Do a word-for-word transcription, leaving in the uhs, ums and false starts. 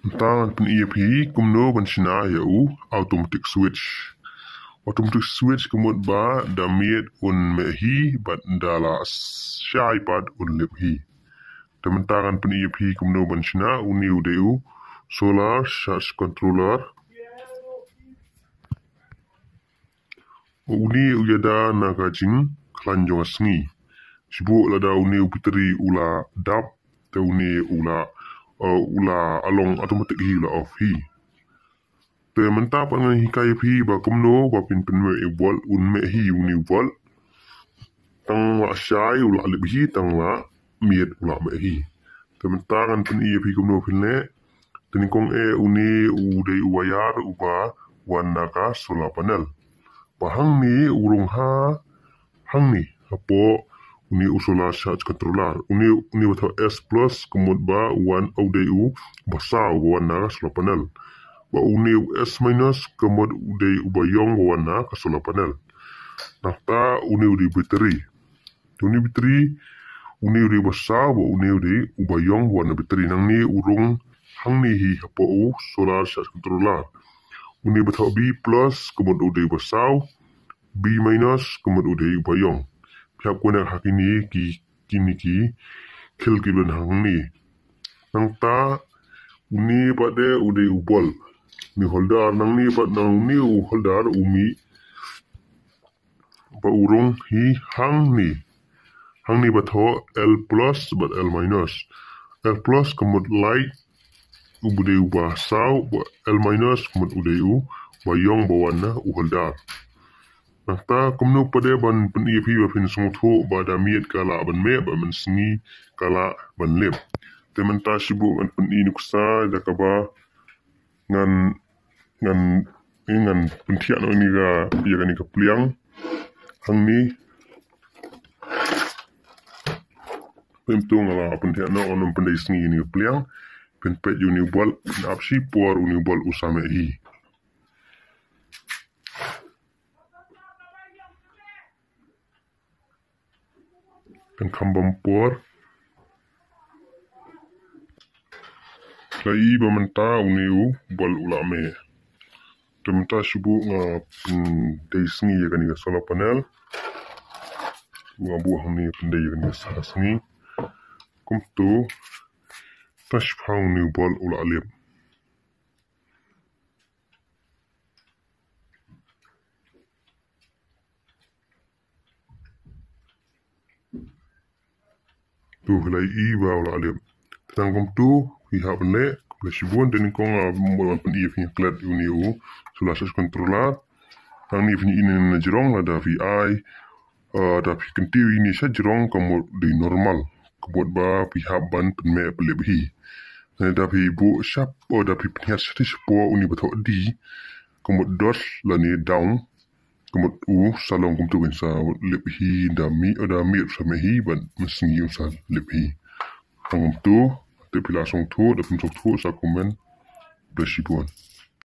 Mynta ngan pyni ïa phi kumno ban shna ïa u automatic switch. Automatic switch ka mut ba da miet un meh hi bad da la shai pat un lip hi. Te mynta ngan pyni ïa phi kumno ban shna. Une u dei u solar charge controller. Une u ïada na ka jingkhlaiñ jong ka sngi. Shibun lada une u battery u la dap, te une u la, eh, u la long automatic hi, u la off hi. Te mynta pat ngan hikai ïa phi ba kumno ba phin pynmeh ïa u bulb, un meh hi une u bulb. Tang la shai u la lip hi, tang la miet u la meh hi. Te mynta ngan pyni ïa phi kumno phin leh. Te nyngkong eh une u dei u wire uba wan na ka solar panel. Ba hangne u rung ha, hangne hapoh une u solar charge controller. Une, une ba thoh S plus ka mut ba wan, u dei uba saw ba wan na ka solar panel. Ba une u S minus ka mut u dei uba ïong ba wan na ka solar panel. Nangta une u dei battery. Te une battery, une u dei uba saw ba une u dei uba ïong ba wan na battery. Nangne u rung hangne hi hapoh u solar charge controller. Une ba thoh B plus ka mut u dei uba saw, B minus ka mut u dei uba ïong. Phi hap connect ha kine ki, kine ki khil ki ban hangne. Nangta une pat de u dei u bulb. Une holder, nangne pat, nangne u holder u mih ba u rung hi hangne. Hangne ba thoh L plus bad L minus. L plus ka mut light, u ba dei uba saw, ba L minus ka mut u dei uba ïong ba wan na u holder. Nangta kumno pat de ban pyni ïa phi ba phin sngewthuh ba da miet ka lah ban meh, ba mynsngi ka lah ban lip. Te mynta shibun ngan pyni nuksa da kaba ngan, ngan, ngan pynthiah noh ïa kane ka, ïa kane ka pliang. Hangne. Pyntung la pynthiah noh, ngan pyndei sngi ïa kane ka pliang. Pynpeit ïa une u bulb, pynap shipor une u bulb u sa meh hi. Pynkham bam por. La i ba mynta une u bulb u la meh. Te mynta shibun nga pyndei sngi ïa kane ka solar panel. Nga buh hangne pyndei ïa kane ka sngi. Kumto. Te shipang une u bulb u la lip. To, la i ba u la lip. Tang kumto, phi hap ban leh, khublei shibun, te nyngkong, ah, mo ban pyni ïa phi klet une u solar charge controller. Tang ne phi i ne na jrong lada phi ai, ah, da phi kyntiew ine sha jrong ka mut dei normal. Ka mut ba phi hap ban pynmeh pynlip hi. Ne da phi buh shap, oh, da phi pynhiar sha shapoh une ba thoh D. Ka mut dot lane down. Ka mut u sa long kumto, kan sa lip hi da miet, oh, da miet sa meh hi, bad mynsngi u sa lip hi. Tang kumto, te phi la sngewthuh, da phin sngewthuh sa comment. Khublei shibun.